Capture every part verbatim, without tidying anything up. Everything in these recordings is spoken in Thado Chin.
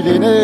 Lene.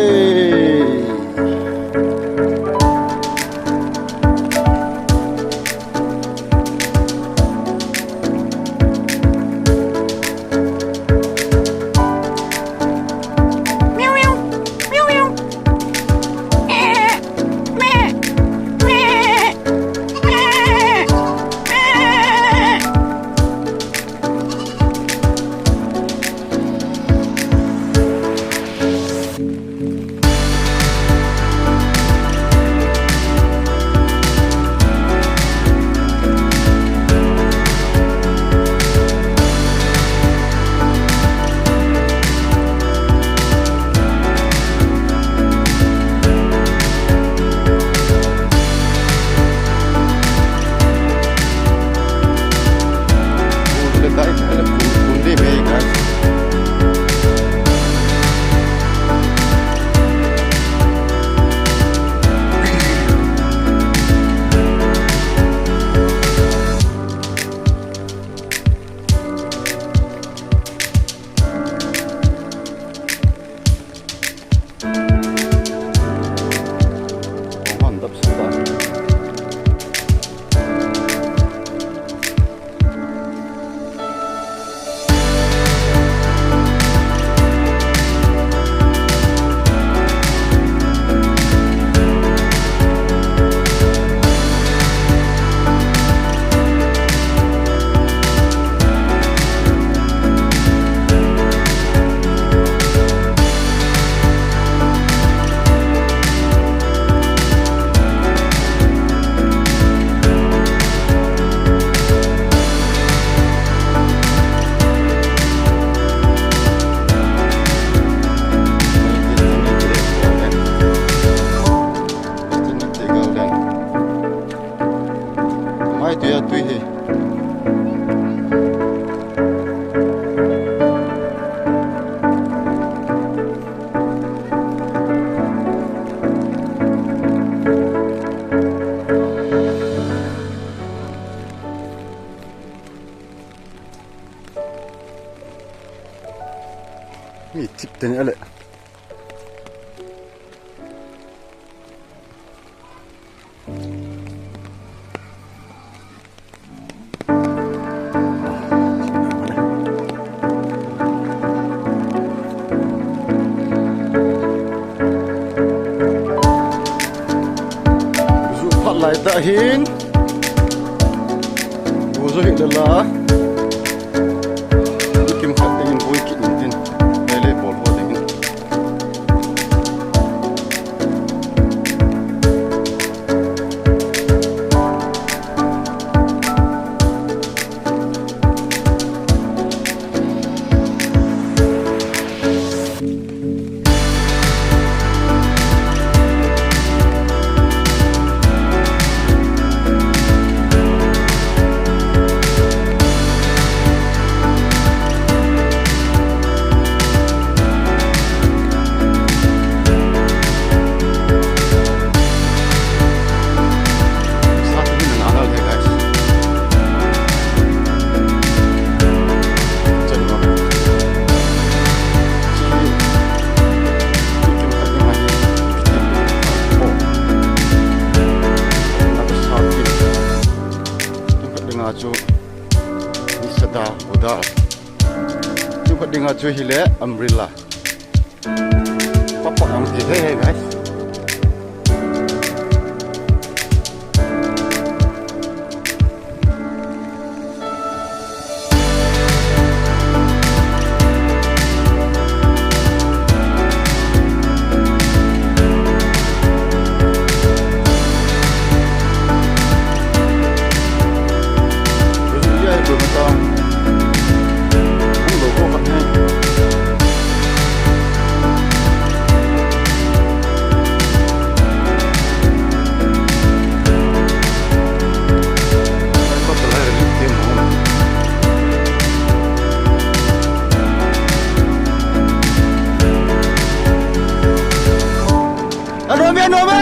Mai tui a tui hi. Mi chip teni ale. Ju phat lai tah hin. Ju hi le la. Ni kimkhat dingin bui kit in tin. Lai le bol ho dingin. Dinga chu, ni sada, uda. Chu khat dinga chu hile umbrella. Papa ang ti, hey, hey, guys. Anome, anome!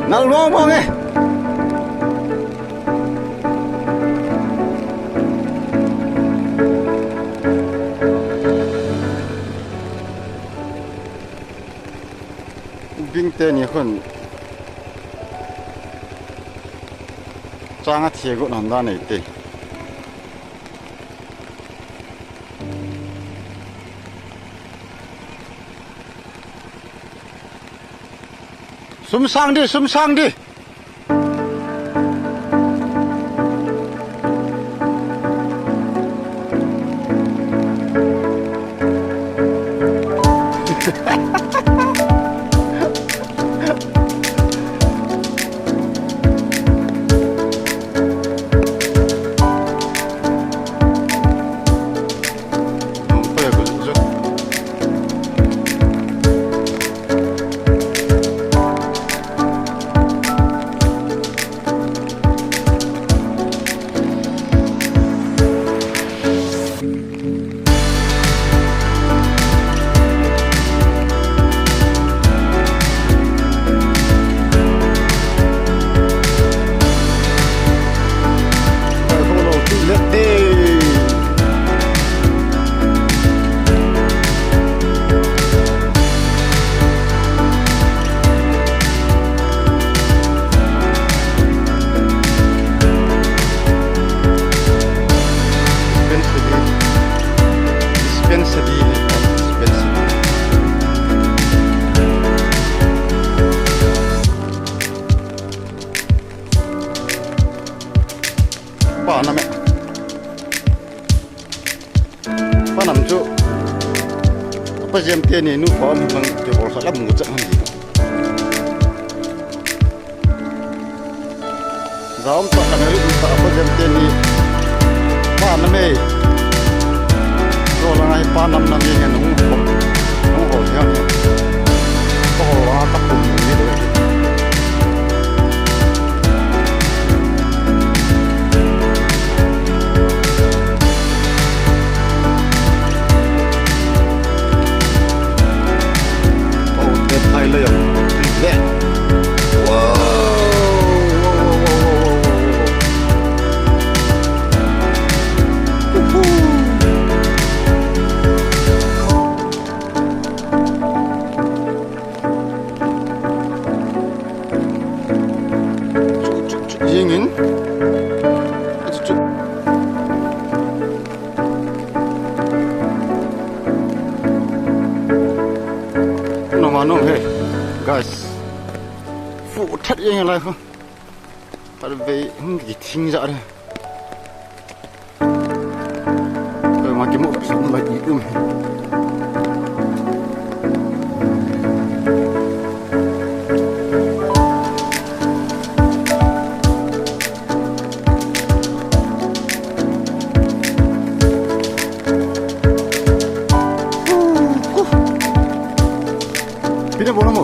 Nal mong mong e. Ping teni khun chang a thia got hon dan eite. Sum sang di, sum sang di. Dispensary. Dispensary. Dispensary. Pa nam e. Pa nam chu. Pa jem teni nu pa um lang ke bol kha la mu cha han di. Za um ta ka ne ri ta pa jem teni. Pa nam e. Ko la ngai pa nam nam ye nung ko. Nung ko ya. Ko la ta pu ni do. Oh, that high layer. Look at that. Whoa. Whoa, whoa, whoa, whoa, whoa, whoa, whoa. Woohoo. Chu, chu, chu, jing in. Chu, chu. Noma nom he, guys. Fu that jing lai fu. Par vei hung ki thing ja re. Oi, ma kimu ka sam la i um. Pina bola mo.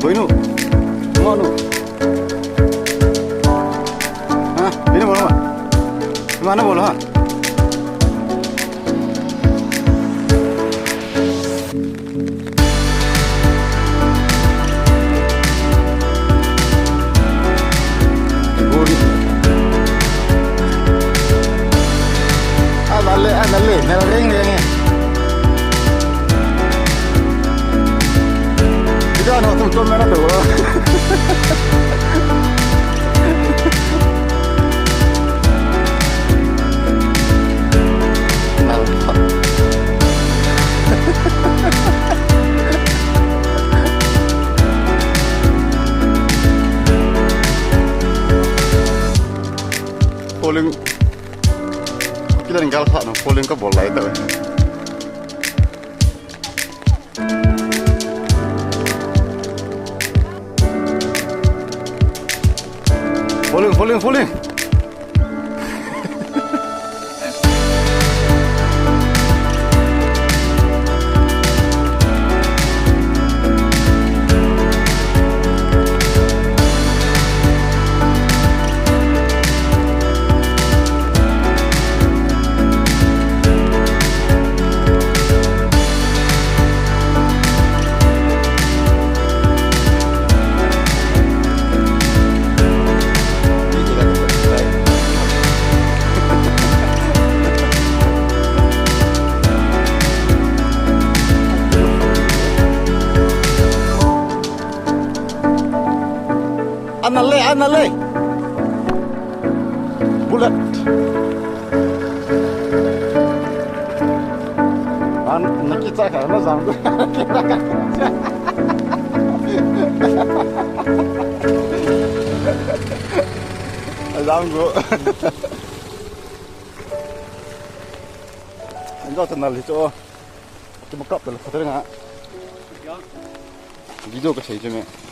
Boinu. Manu. Ha, pina bola mo. Mana bola ha. Good. Anale, anale, mera reng reng e. Kita no tum tum mera tu. Nalpa. Falling. Kila gal sa no falling ka bol lai ta. Falling, falling, falling. Nale, a nale. Bullet. An, nakicha kha, na jam. Jam go. An jo ta nale cho. Ki ma kap ta la kha ta nga. Video ka sei che me.